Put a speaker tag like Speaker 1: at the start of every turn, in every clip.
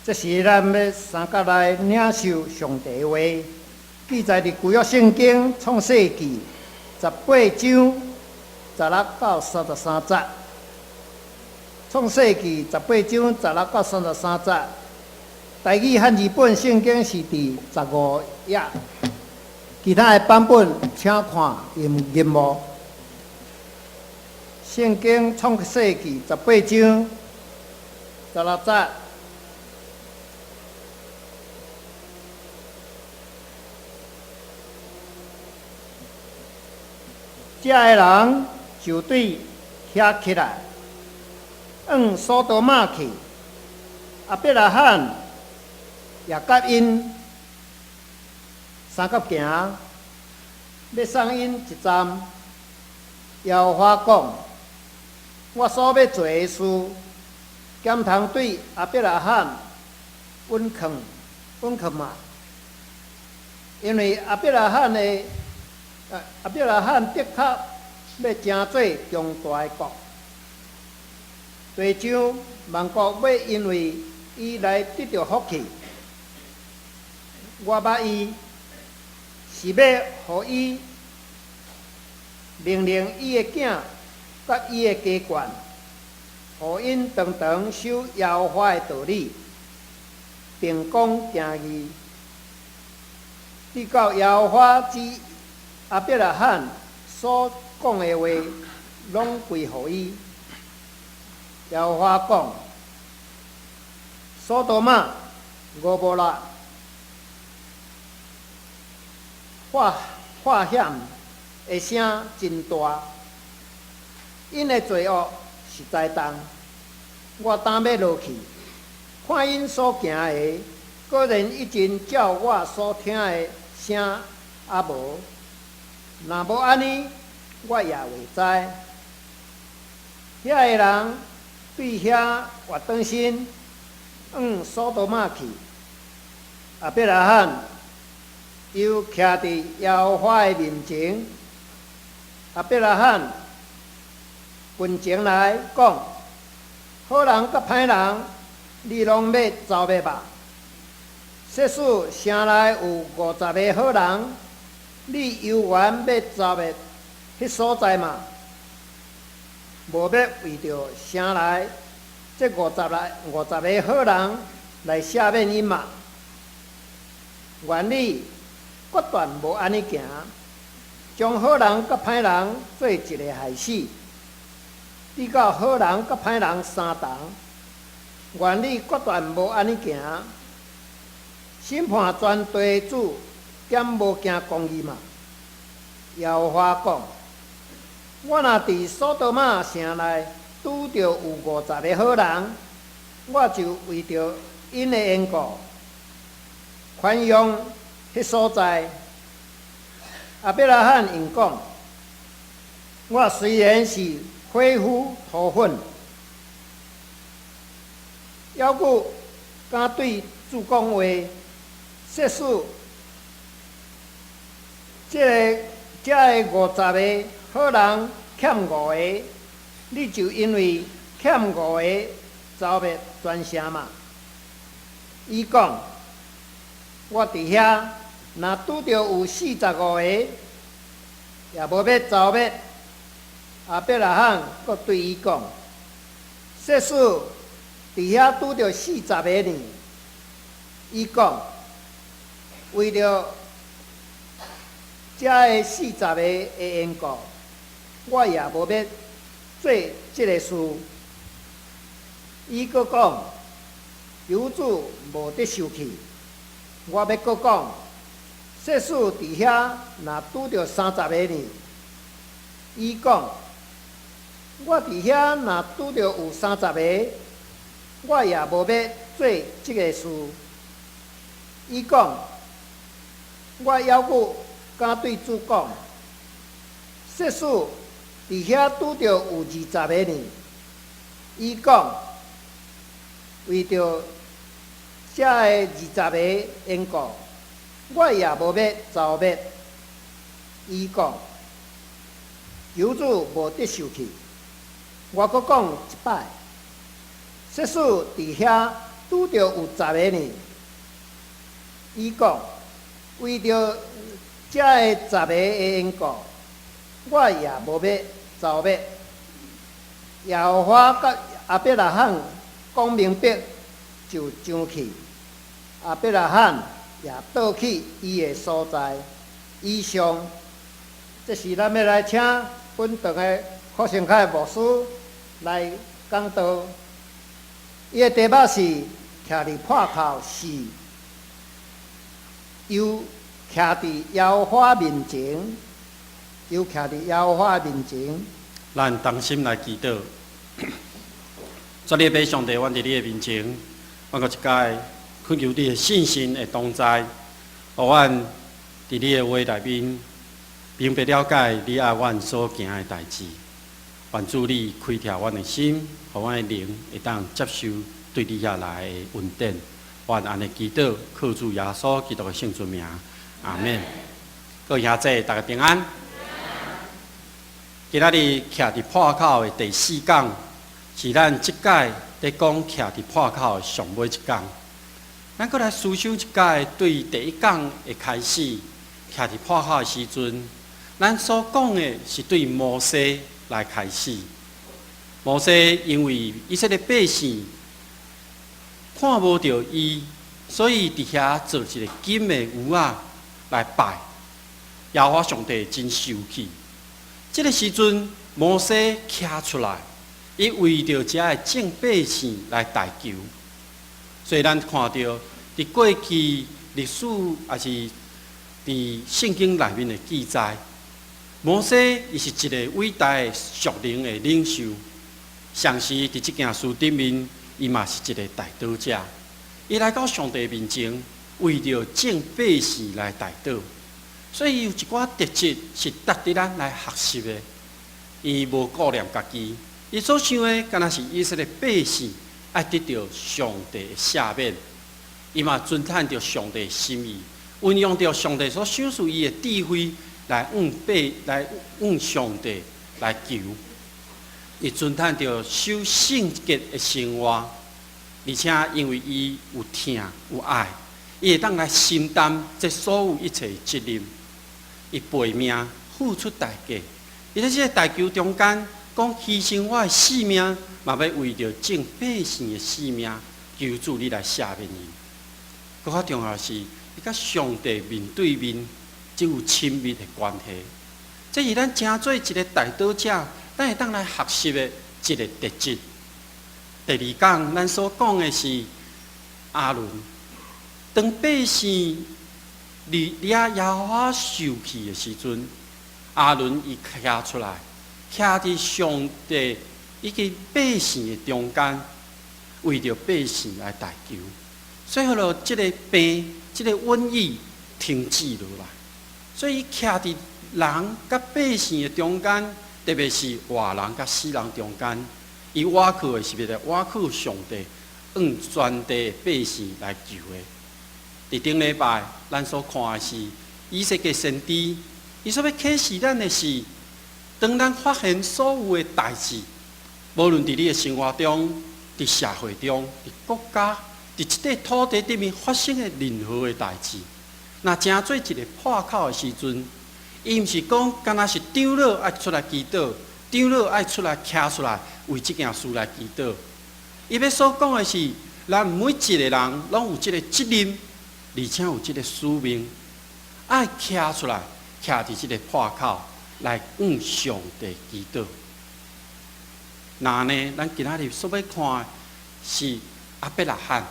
Speaker 1: 這時咱欲三佮來領受上帝話，記載佇舊約聖經創世記18章16到33節。創世記十八章十六到三十三節，台語漢字本聖經是佇15頁，其他的版本請看螢螢幕。聖經創世記十八章十六節。遮的人就對遐起來，往所多瑪去。亞伯拉罕也佮𪜶相佮行，欲送𪜶一站。耶和華講：我所欲做的事，敢通對亞伯拉罕隱藏隱藏嗎？因為亞伯拉罕的亞伯拉罕的確欲成做強大的國，地上萬國欲因為伊來得著福氣。我捌伊，是欲予伊命令伊的囝佮伊的家眷，予𪜶常常守耶和華的道理，並講行義，直到耶和華指亞伯拉罕所講的話，攏歸予伊。耶和華講：所多瑪、蛾摩拉化化險的聲真大，𪜶的罪惡實在重。我今欲落去，看𪜶所行的，果然已經照我所聽的聲抑無。若無按呢，我也袂知。遐的人對遐活轉身，往所多瑪去。亞伯拉罕又徛佇耶和華的面前。亞伯拉罕近前來講：好人佮歹人，你攏欲誅滅嗎？設使城內有50個好人，你猶原欲誅滅彼所在嗎？無欲為著城內這50個好人來赦免𪜶嗎？願你決斷無按呢行，將好人佮歹人做一个害死，直到好人佮歹人相同。願你決斷無按呢行，審判全地的主敢無驚公義嗎？耶和華講：我若佇所多瑪城內拄著有50個好人，我就為著𪜶的緣故，寬容彼所在。亞伯拉罕應講：我雖然是火夫塗粉，猶閣敢對主講話。設使這个五十个好人欠五个，你就因為欠五个誅滅全城嗎？伊講：我佇遐若拄著有45個，也無欲誅滅。亞伯拉罕閣對伊講：設使佇遐拄著40個呢？伊講：為著遮个四十个的緣故，我也無欲做這个事。伊閣講：求主無得受氣，我欲閣講，設使佇遐若拄著30個呢？伊講：我佇遐若拄著有三十個，我也無欲做這个事。伊講：我猶閣敢對主講，設使佇遐拄著有20個呢？伊講：為著遮个二十个緣故，我也無欲誅滅。伊講：求主無得受氣，我閣講一擺，設使佇遐拄著有十个呢？伊講，為著遮个十个的緣故，我也無欲剿滅。耶和華佮亞伯拉罕講明白，就上去。亞伯拉罕也倒去伊的所在。以上，這是咱欲來請本堂的柯成凱牧師來講道。伊的題目是徛佇破口是又徛佇耶和華面前，又徛佇耶和華面前。
Speaker 2: 咱同心來祈禱。主你的上帝，阮佇你的面前，阮閣一擺懇求你的聖神的同在，予阮佇你的話內面明白了解你愛阮所行的代誌。願主你開拓阮的心，予阮的靈會當接受對你遐來的恩典。阮按呢祈禱，靠主耶穌基督的聖尊名，阿們。各位兄弟，大家平安。今仔日徛佇破口的第四講，是咱這擺佇講徛佇破口的上尾一講。咱閣來思想一擺，對第一講的開始，徛佇破口的時陣，咱所講的是對摩西來開始。摩西因為以色列百姓看無著伊，所以佇遐做一个金的牛仔來拜。耶和華上帝真生氣。這个時陣，摩西徛出來，伊為著遮的眾百姓來代求。所以咱看著佇過去歷史，抑是佇聖經內面的記載，摩西伊是一个偉大的屬靈的領袖，同時佇這件事頂面，伊嘛是一个代禱者。伊來到上帝面前，為著眾百姓來代禱，所以伊有一寡特質是值得咱來學習的。伊無顧念家己，伊所想的敢若是以色列百姓愛得著上帝的赦免，伊嘛遵趁著上帝的心意，運用著上帝所賞賜伊的智慧來向百來向上帝來求。伊遵趁著守聖潔的生活，而且因為伊有疼有愛，伊會當來承擔這所有一切的責任。伊背命付出代價，伊佇這个代求中間，講犧牲我的性命，嘛欲為著眾百姓的性命，求主你來赦免伊。閣較重要的是，伊佮上帝面對面，這有親密的關係。這是咱成做一个代禱者，咱會當來學習的一个特質。第二講，咱所講的是亞倫，當百姓佇遐耶和華受氣的時陣，亞倫伊徛出來，徛佇上帝以及百姓的中間，為著百姓來代求，所以予這个病、這个瘟疫停止落來。所以伊徛佇人佮百姓的中間，特別是活人佮死人中間，伊倚靠的是欲來倚靠上帝，向全地的百姓來求的。佇頂禮拜，咱所看的是以西結先知，伊所欲啟示咱的是，當咱發現所有的代誌，無論佇你的生活中、佇社會中、佇國家、佇這塊土地頂面發生的任何的代誌，若成做一个破口的時陣，伊毋是講敢若是長老愛出來祈禱，長老愛出來徛出來為這件事來祈禱。伊欲所講的是，咱每一个人攏有這个責任，而且有這个使命，愛徛出來，徛佇這个破口來向上帝祈禱。那呢，咱今仔日所欲看的是亞伯拉罕。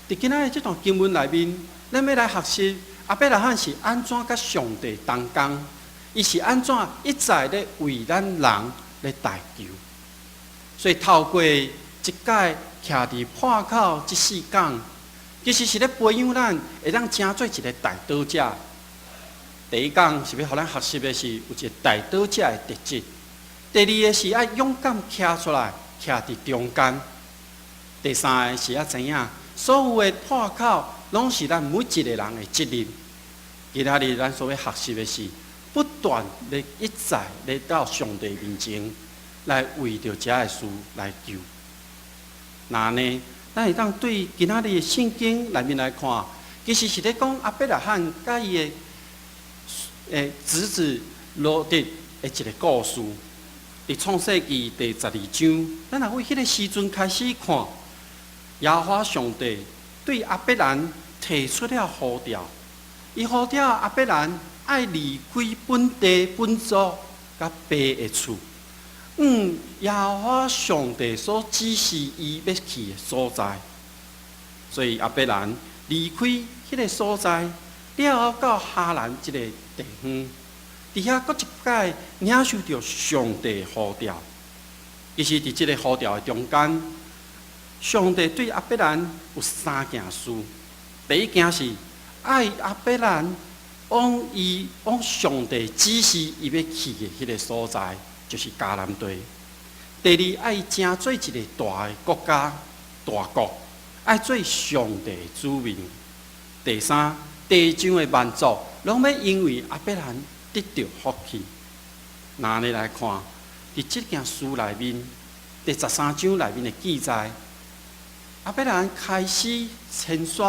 Speaker 2: 佇今仔日這段經文內面，咱欲來學習亞伯拉罕是按怎佮上帝同工，伊是按怎一再咧為咱人咧代求。所以透過這擺徛佇破口這四講，其實是咧培養咱會當成做一个代禱者。第一講是欲予咱學習的是有一个代禱者的特質。第二个是愛勇敢徛出來，徛佇中間。第三个是愛知影，所有的破口攏是咱每一个人的責任。今仔日咱所欲學習的是，不斷咧一再咧到上帝面前來為著遮的事來求。那呢，咱會當對今仔日的聖經內面來看，其實是咧講亞伯拉罕佮伊的侄子羅得的一個故事。佇創世記第12章，咱若為彼個時陣開始看，耶和華上帝對亞伯蘭提出了呼召，伊呼召亞伯蘭愛離開本地本族佮爸的厝，往耶和華上帝所指示伊欲去的所在。所以亞伯蘭離開彼個所在，了後到哈蘭這个地方，佇遐閣一擺領受著上帝呼召。其實佇這个呼召的中間，上帝對亞伯蘭有三件事。第一件是愛亞伯蘭往伊往上帝指示伊欲去的彼个所在，就是迦南地。第二，愛伊成做一个大的國家、大國，愛做上帝的子民。第三，地上的萬族攏欲因為亞伯蘭得著福氣。若按呢來看，佇這件事內面，第13章內面的記載，亞伯蘭開始遷徙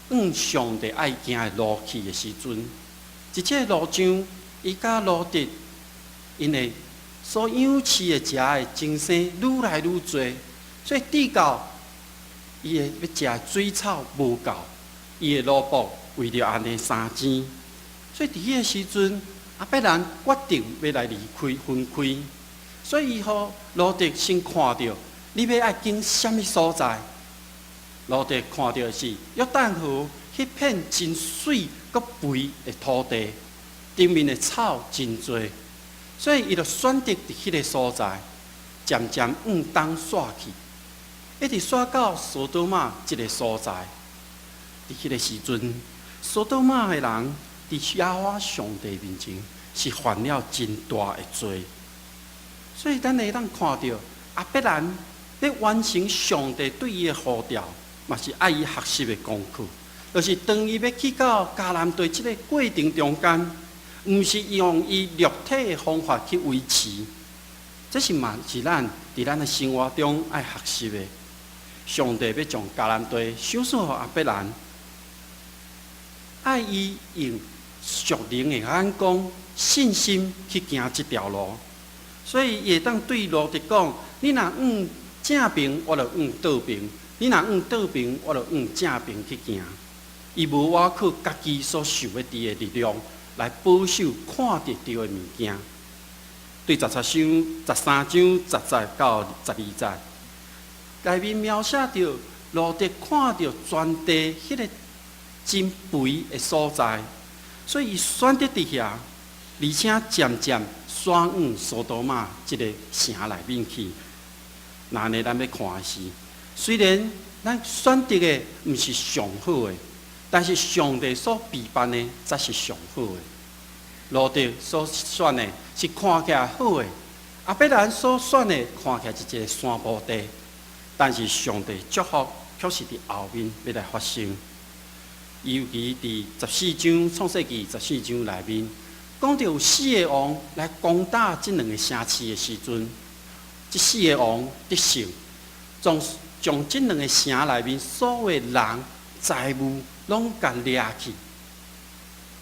Speaker 2: 往上帝愛行的路去的時陣，佇這个路上，伊佮羅得𪜶的所養飼的食的增生愈來愈濟，所以直到伊的欲食的水草無夠，伊的奴僕為著按呢相爭，所以佇彼个時陣，亞伯蘭決定欲來離開分開，所以伊予羅得先看著，你欲愛經啥物所在？羅得看著的是約旦河彼片真媠閣肥的土地，頂面的草真濟，所以伊就選擇佇彼个所在，漸漸往東徙去，一直徙到索多瑪這个所在。佇彼个時陣，索多瑪的人佇耶和華上帝面前是犯了真大的罪，所以咱會當看著亞伯蘭欲完成上帝對伊的呼召，嘛是愛伊學習的功課，就是當伊欲去到迦南地這个過程中間，毋是用伊肉體的方法去維持，這是嘛是咱佇咱的生活中愛學習的。上帝欲將迦南地賞賜予亞伯蘭，愛伊用屬靈的眼光、信心去行這條路，所以伊會當對羅得講：你若往正爿，我就往倒爿；你若往倒爿，我就往正爿去行。伊無倚靠家己所想欲佇的力量來保守看得著的物件。對十七章、13章10節到12節，內面描寫著羅得看著全地彼个真肥的所在，所以伊選擇佇遐，而且漸漸徙往索多瑪這个城內面去。若按呢，咱欲看的是，雖然咱選擇的毋是上好的，但是上帝所備辦的才是上好的。羅得所選的是看起來好的，亞伯蘭所選的看起來是一个山坡地，但是上帝祝福卻是佇後面欲來發生。尤其佇十四章創世記十四章內面，講著有四个王來攻打這兩个城市的時陣，這四个王得勝，將將這兩个城內面所有人財物攏共掠去。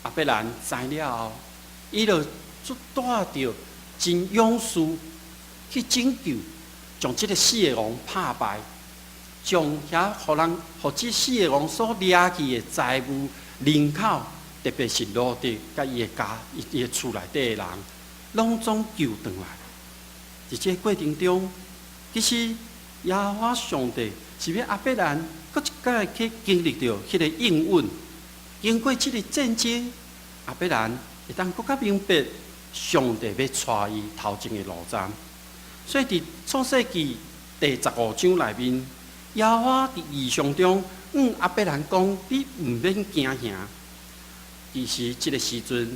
Speaker 2: 亞伯蘭知了後，伊就帶著真勇士去拯救，將這个四个王拍敗，將遐予人予這四个王所掠去的財物、人口，特別是羅得佮伊的家、伊的厝內底的人，攏總救轉來。佇這个過程中，其實耶和華上帝是欲亞伯蘭閣一擺去經歷著彼个應允。經過這个戰爭，亞伯蘭會當閣較明白上帝欲帶伊頭前的路程。所以佇創世記第15章內面，耶和華佇異象中向亞伯蘭講：你毋免驚嚇。其實這个時陣，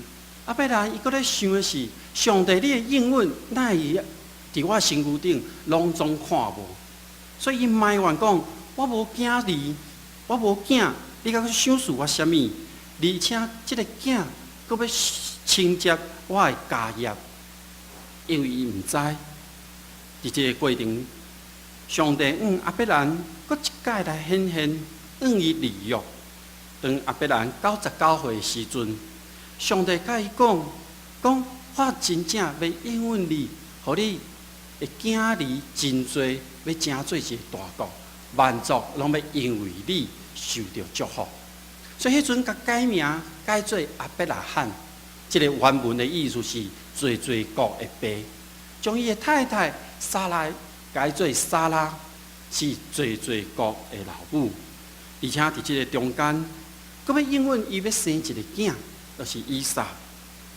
Speaker 2: 亞伯蘭伊閣咧想的是：上帝，你的應允，哪會佇我身軀頂攏總看無？所以伊埋怨講：我無囝兒，我無囝，你閣賞賜我啥物？而且這个囝閣欲承接我的家業，因為伊毋知佇這个過程，上帝向亞伯蘭閣一擺來顯現，向伊立約。當亞伯蘭99歲的時陣，上帝共伊講：講我真正欲應允你，予你的囝兒真濟，欲成做一个大國，萬族攏欲因為你受著祝福。所以彼陣共改名改做亞伯拉罕，這个原文的意思是濟濟國的爸。將伊的太太撒萊改做撒拉，是濟濟國的老母。而且佇這个中間，閣欲應允伊欲生一个囝，就是以撒。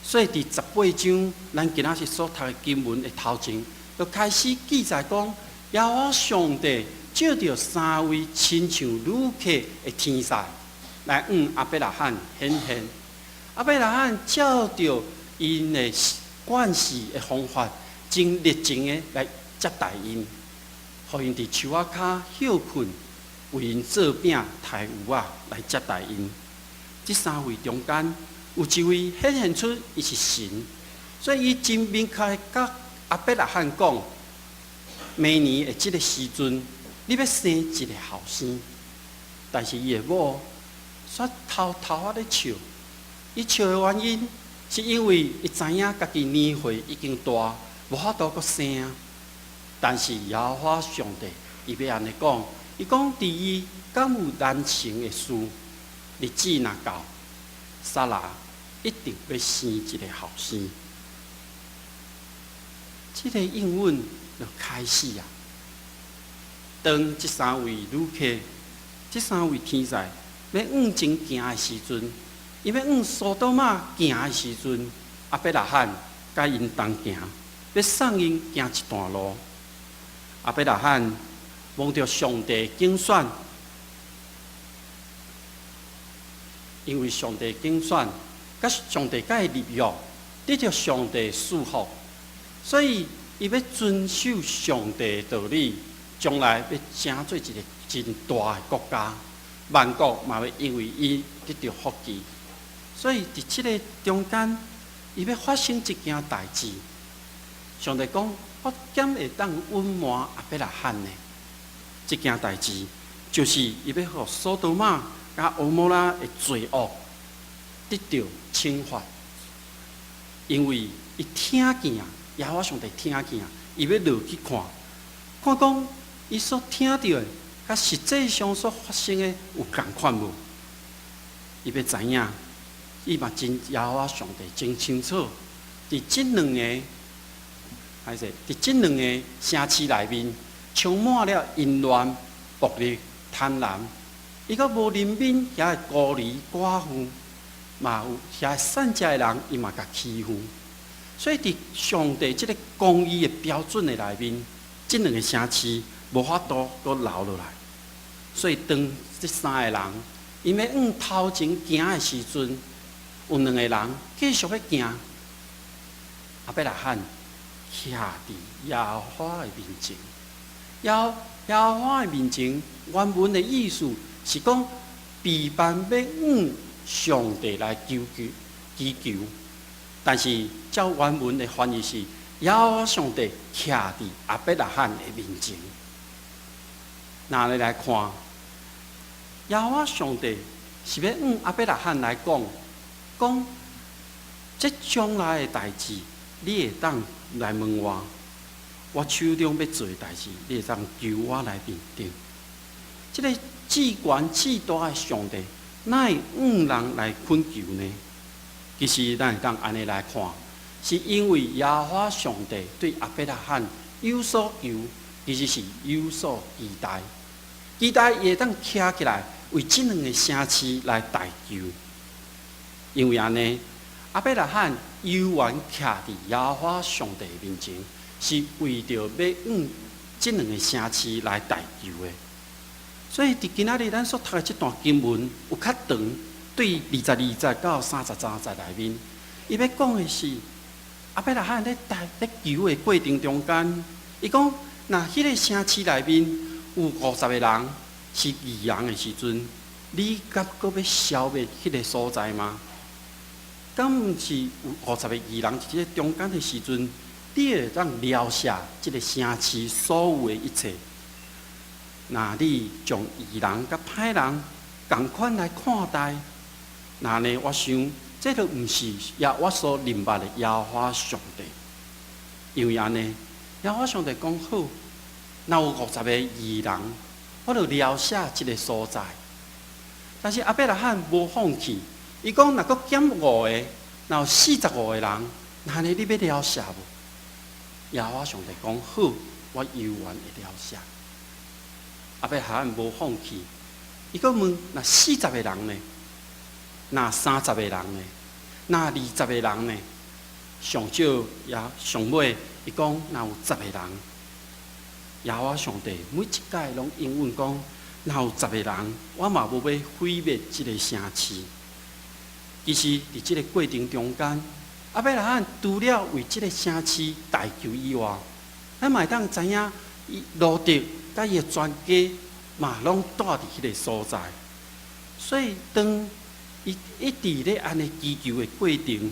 Speaker 2: 所以佇18章，咱今仔日所讀的經文的頭前，就開始記載講，耶和華上帝藉著三位親像旅客的天使來向亞伯拉罕顯現。亞伯拉罕照著𪜶的慣勢的方法，真熱情的來接待𪜶，予𪜶佇樹仔跤歇睏，為𪜶做餅刣牛仔來接待𪜶。這三位中間有一位顯現出伊是神，所以伊真明確共亞伯拉罕講：明年的這个時陣，你欲生一个後生。但是伊的某煞偷偷仔咧笑。伊笑的原因是因為伊知影家己年歲已經大，無法度閣生啊。但是耶和華上帝伊欲按呢講，伊講佇伊敢有難成的事？日子若到，撒拉一定欲生一个後生。這个應允就開始啊！當這三位旅客、這三位天使欲向前行的時陣，伊欲向所多瑪行的時陣，亞伯拉罕共𪜶同行，欲送𪜶行一段路。亞伯拉罕蒙著上帝揀選，因為上帝揀選，佮上帝共伊立約，得著上帝賜福，所以伊欲遵守上帝的道理，將來欲成做一个真大的國家，萬國嘛欲因為伊得著福氣。所以佇這个中間，伊欲發生一件代誌。上帝講：我敢會當隱瞞亞伯拉罕呢？這件代誌就是伊欲予所多瑪佮蛾摩拉的罪惡得著懲罰，因為伊聽見啊，耶和華上帝聽見啊，伊欲落去看，看講伊所聽著的，佮實際上所發生的有仝款無？伊欲知影，伊嘛真耶和華上帝真清楚，佇這兩个，還是佇這兩个城市內面，充滿了淫亂、暴力、貪婪，伊閣無憐憫遐个孤兒寡婦，嘛有遐散食的人，伊嘛共欺負。所以佇上帝這个公義的標準的內面，這兩个城市無法度閣留落來。所以當這三个人𪜶欲向頭前行的時陣，有兩个人繼續欲行。亞伯拉罕徛佇耶和華的面前，耶和華的面前，原文的意思是講，備辦欲向上帝來求求祈求，但是照原文的翻譯是耶和華上帝徛佇亞伯拉罕的面前。若你來看，耶和華上帝是欲向亞伯拉罕來講，講這將來的代誌，你會當來問我，我手中欲做的代誌，你會當求我來認定。這个至懸至大的上帝，哪會向人來懇求呢？其實咱會當按呢來看，是因為耶和華上帝對亞伯拉罕有所求，其實是有所期待，期待伊會當徛起來為這兩个城市來代求。因為按呢，亞伯拉罕猶原徛佇耶和華上帝面前，是為著欲向這兩个城市來代求的。所以，佇今仔日咱所讀的這段經文有較長，對22節到33節內面，伊欲講的是亞伯拉罕咧代咧求的過程中間，伊講若彼个城市內面有50个人是義人的時陣，你敢閣欲消滅彼个所在嗎？敢毋是有50个義人佇這个中間的時陣，你會當饒赦這个城市所有的一切？若你將義人佮歹人仝款來看待，那呢，我想這都毋是耶我所認捌的耶和華上帝。因為按呢，耶和華上帝講好，若有50個義人，我就饒赦這个所在。但是亞伯拉罕無放棄，伊講若閣減五個，若有45個人，那呢你欲饒赦無？耶和華上帝講好，我猶原會饒赦。亞伯拉罕無放棄，伊閣問：若40個人呢？若30個人呢？若20個人呢？上少也上尾，伊講若有十個人，耶和華上帝每一擺攏應允講，若有十個人，我嘛無欲毀滅這个城市。其實，佇這个過程中間，亞伯拉罕除了為這个城市代求以外，咱嘛會當知影，伊羅得佮伊的全家嘛攏蹛佇彼个所在。所以，當伊一直咧按呢祈求的過程，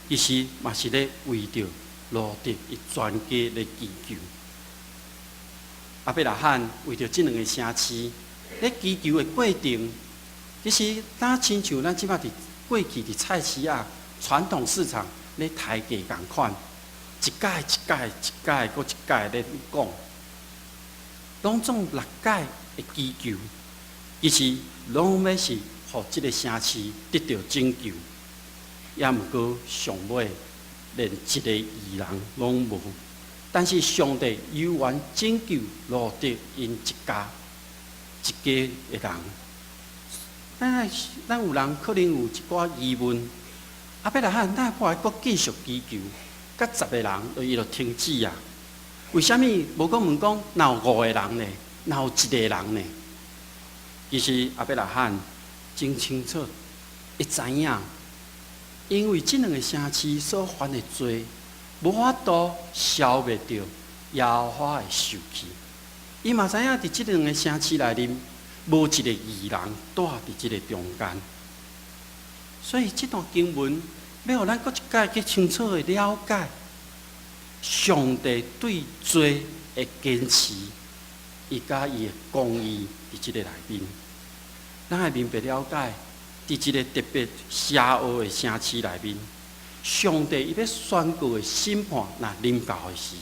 Speaker 2: 其實嘛是咧為著羅得伊全家咧祈求。亞伯拉罕為著這兩个城市咧祈求的過程，其實若親像咱這擺佇過去佇菜市仔傳統市場咧刣價仝款，一改一改一改閣一改咧講，攏總六改的祈求，其實攏欲是予這个城市得著拯救，也毋過上尾連一个義人攏無。但是上帝猶原拯救羅得𪜶一家一家的人。咱有人可能有一寡疑問，亞伯拉罕哪會閣繼續祈求，佮十個人就伊就停止啊？為啥物無閣問講，若有五個人呢？若有一個人呢？其實亞伯拉罕真清楚，伊知影，因為這兩个城市所犯的罪，無法度消滅著耶和華的受氣。伊嘛知影佇這兩个城市內面，無一个義人蹛佇這个中間。所以這段經文欲予咱閣一擺更清楚的了解，上帝對罪的堅持，伊佮伊的公義佇這个內面。咱愛明白了解，佇這个特別邪惡的城市內面，上帝伊欲宣告的審判若臨到的時，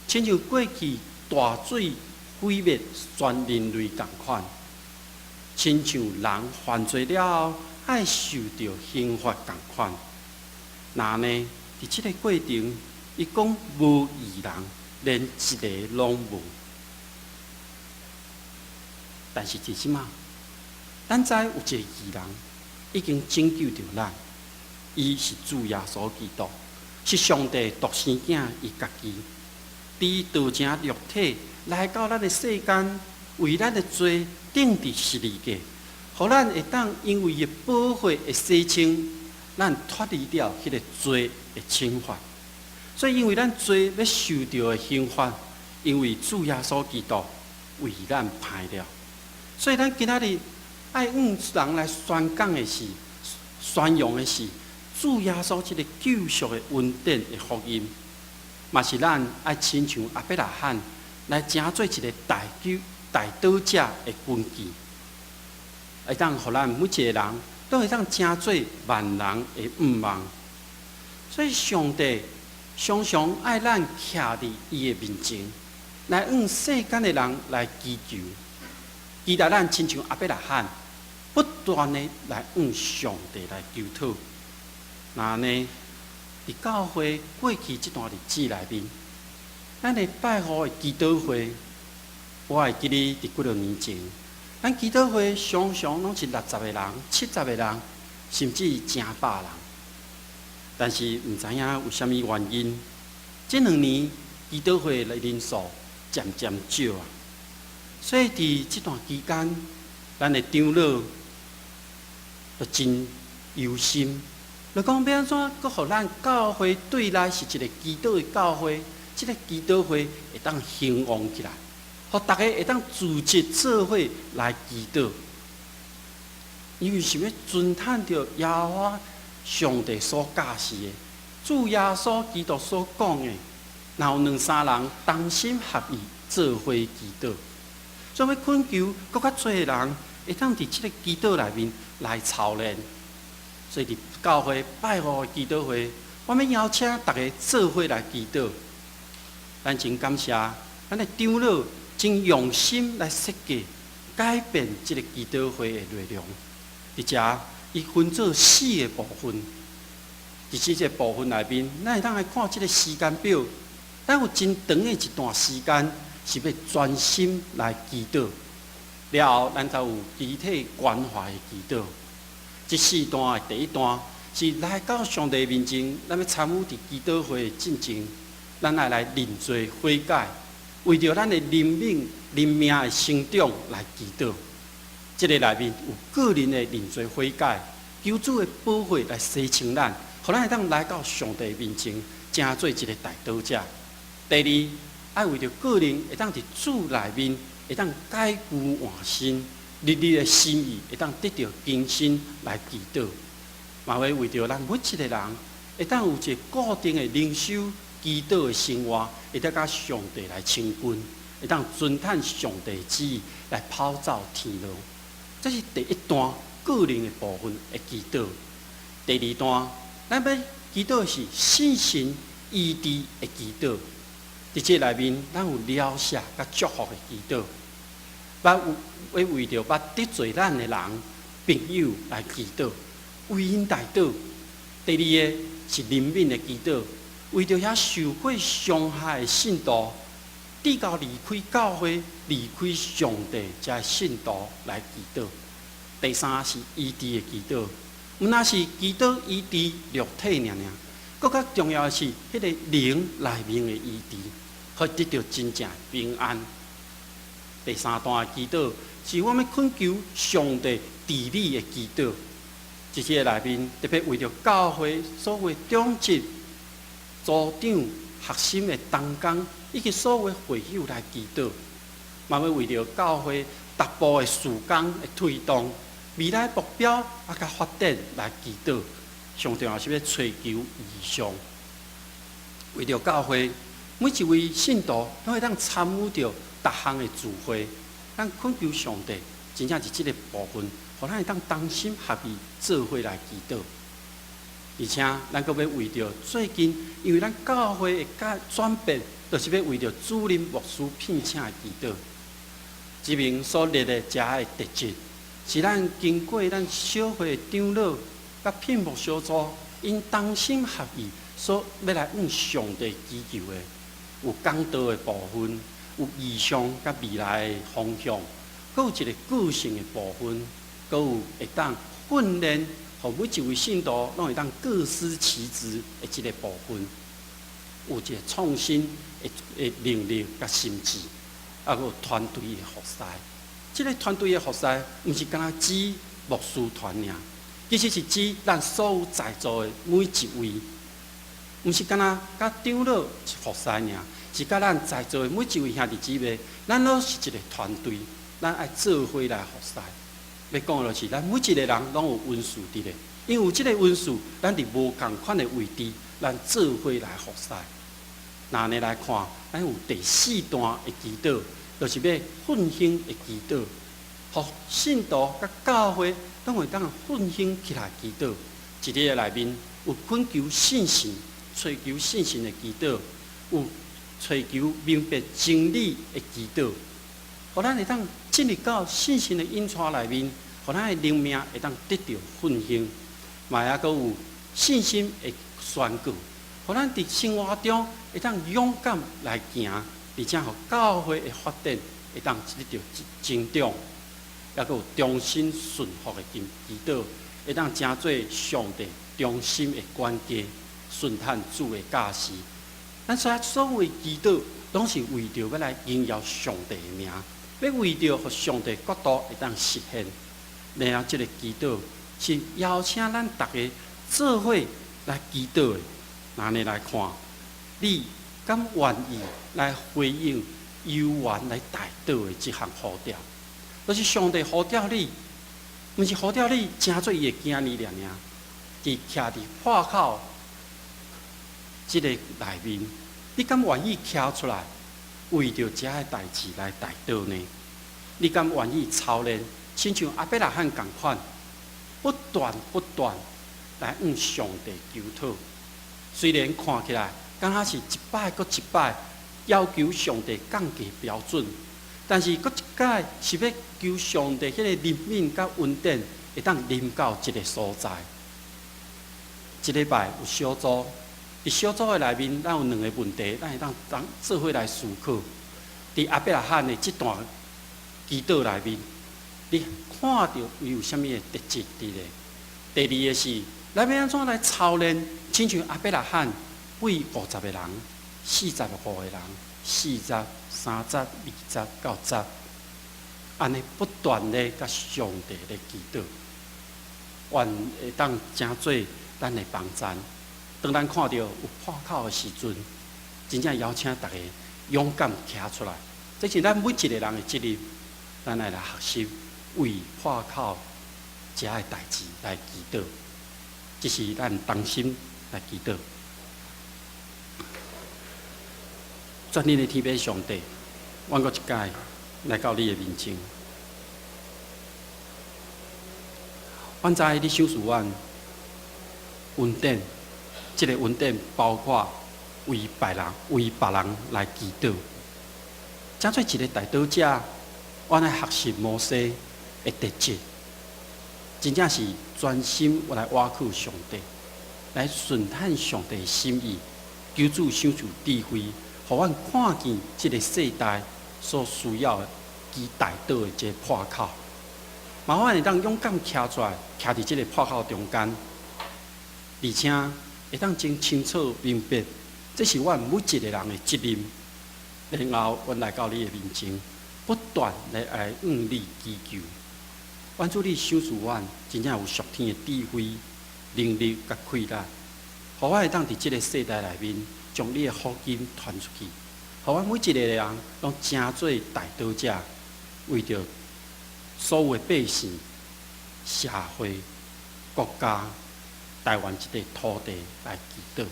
Speaker 2: 親像過去大水毀滅全人類仝款，親像人犯罪了後愛受著刑罰仝款。那呢，佇這个過程，伊講無義人，連一个攏無。但是佇這馬，咱知有一个義人已經拯救著咱，伊是主耶穌基督，是上帝獨生囝，伊家己，佇道成肉體來到咱的世間，為咱的罪釘佇十字架，予咱會當因為伊的寶血的洗清，咱脫離掉彼个罪的懲罰。所以，因為咱罪欲受著的刑罰，因為主耶穌基督為咱歹了。所以，咱今仔日愛向人來宣講的是、宣揚的是主耶穌這个救贖的恩典的福音，嘛是咱愛親像亞伯拉罕來成做一个代求、代禱者的根基，會當予咱每一个人都會當成做萬人的向望。所以，上帝常常愛咱徛佇伊的面前，來向世間的人來祈求，期待咱親像亞伯拉罕，不斷的來向上帝來求討。那呢，佇教會過去這段日子內面，咱的拜五的祈禱會，我會記得佇幾若年前，咱祈禱會常常攏是60個人、70個人，甚至成百人。但是毋知影為啥物原因，這2年祈禱會的人數漸漸少啊。所以佇這段期間，咱的長老就真憂心，就講欲按怎閣予咱教會對內是一个祈禱的教會，這个祈禱會會當興旺起來，予逐家會當組織做伙來祈禱，因為想欲遵趁著耶和華上帝所教示的，主耶穌基督所講的，若有兩三人同心合意做伙祈禱，所以欲懇求閣較濟人會當佇這个祈禱內面來操練。所以佇教會拜五的祈禱會，我欲邀請逐家做伙來祈禱。咱真感謝咱的長老真用心來設計改變這个祈禱會的內容。佇遮，伊分做四个部分。佇這個部分內面，咱會當來看這个時間表，咱有真長的一段時間是欲專心來祈禱。了後，咱才有肢體關懷的祈禱。這四段的第一段是來到上帝面前，咱欲參與佇祈禱會的進前，咱愛來認罪悔改，為著咱的靈命、靈命的成長來祈禱。這个內面有個人的認罪悔改，求主的寶血來洗清咱，予咱會當來到上帝面前，成做一个代禱者。第二，愛為著個人會當佇主內面會當改舊換新，日日的心意會當得著更新來祈禱。嘛會為著咱每一个人會當有一个固定的靈修祈禱的生活，會當佮上帝來親近，會當遵趁上帝旨意來跑走天路。這是第一段個人的部分的祈禱。第二段，咱欲祈禱的是信心醫治的祈禱。佇這內面，咱有療赦佮祝福的祈禱，捌有欲為著捌得罪咱的人朋友來祈禱，為𪜶代禱。第二个是憐憫的祈禱，為著遐受過傷害的信徒，直到離開教會、離開上帝，這的信徒來祈禱。第三是醫治的祈禱，毋但是祈禱醫治肉體爾爾，閣較重要的是，彼个靈內面的醫治，予得著真正平安。第三段的祈禱是我欲懇求上帝治理的祈禱，佇這个內面特別為著教會所有長執、組長、核心的同工以及所有會友來祈禱，嘛欲為著教會逐步的事工的推動、未來目標啊，佮發展來祈禱。上重要是欲揣求異象，為著教會每一位信徒攏會當參與著逐項的聚會，咱懇求上帝，真正佇這个部分，予咱會當同心合意做伙來祈禱。而且，咱閣欲為著最近，因為咱教會的改轉變，就是欲為著主任牧師聘請的祈禱。這面所列的遮的特質，是咱經過咱小會的長老佮聘牧小組，𪜶同心合意所欲來向上帝祈求的，有講道的部分，有異象佮未來的方向，閣有一个個性的部分，閣有會當訓練，予每一位信徒攏會當各司其職的這个部分，有一个創新的能力佮心智，啊，閣有團隊的服侍。這个團隊的服侍，毋是干焦指牧師團爾，其實是指咱所有在座的每一位，毋是干焦佮長老服侍爾，是佮咱在座的每一位兄弟姊妹，咱攏是一个團隊，咱愛做伙來服侍。欲講的就是，咱每一个人攏有恩賜佇咧，因為有這个恩賜，咱佇無仝款的位置，咱做伙來服侍。若按呢來看，咱有第四段的祈禱，就是欲奮興的祈禱，予信徒佮教會攏會當奮興起來祈禱。佇這个內面有懇求信心、揣求信心的祈禱，有揣求明白真理的祈禱，予咱會當進入到信心的引帶內面，予咱的靈命會當得著奮興，嘛猶閣有信心的宣告，予咱佇生活中會當勇敢來行，而且予教會的發展會當得著成長，猶閣有忠心順服的祈禱，會當成做上帝忠心的管家，順趁主的教示。咱所所有祈禱，攏是為著欲來榮耀上帝的名，欲為著予上帝國度會當實現。然後，這个祈禱是邀請咱逐家做伙來祈禱的。若按呢來看，你敢願意來回應有緣來代禱的這項呼召？就是上帝呼召你，毋是呼召你成做伊的囝兒爾爾，佇徛佇破口這个內面，你敢願意徛出來，為著這个代誌來代禱呢？你敢願意操練，親像亞伯拉罕仝款，不斷不斷來向上帝求討？雖然看起來，敢若是一擺閣一擺要求上帝降低標準，但是閣一擺是欲求上帝彼個憐憫佮恩典，會當臨到這个所在。這禮拜有小組，佇小組的內面，咱有兩个問題，咱會當當做伙來思考。佇亞伯拉罕的這段祈禱內面，你看著伊有啥物的特質佇咧？第二个是，咱欲按怎來操練，親像亞伯拉罕為50個人、45個人、40、30、20到10，按呢不斷咧佮上帝咧祈禱，願會當成做咱的幫贊。當咱看著有破口的時陣，真正邀請大家勇敢徛出來。這是咱每一个人的責任，咱愛來學習為破口遮的代誌來祈禱。這是咱同心來祈禱。全能的天父上帝，阮閣一擺來到你的面前。阮知你賞賜阮恩典，這个恩典包括為別人、為別人來祈禱。成做一个代禱者，阮愛學習摩西的特質，真正是專心來倚靠上帝，來順探上帝的心意，求主賞賜智慧，予阮看見這个世代所需要的祈代禱的這个破口。嘛，阮會當勇敢徛出來，徛佇這个破口中間，而且會當真清楚明白，這是阮每一个人的責任。然後，阮來到你的面前，不斷來來向你祈求。願主你賞賜阮真正有屬天的智慧、能力佮氣力，予阮會當佇這个世代內面，將你的福音傳出去，予阮每一个人攏成做代禱者，為著所有的百姓、社會、國家、台灣這塊土地來祈禱。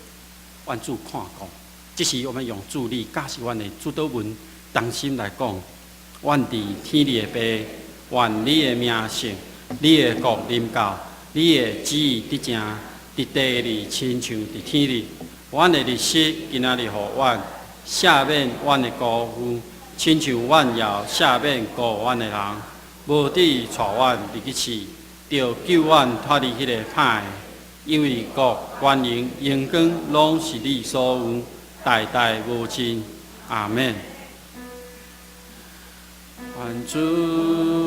Speaker 2: 願主看顧，這是我們用主你教示阮的主禱文，同心來講：阮佇天裡的父，願你的名聖，你的國臨到，你的旨意得成，佇地裡親像佇天裡。阮的日食今仔日予阮，赦免阮的辜負，親像阮也赦免辜負阮的人。無得帶阮入去試，著救阮脫離彼个歹的。因為國、權榮、榮光，攏是你所有，代代無盡。阿們。願主。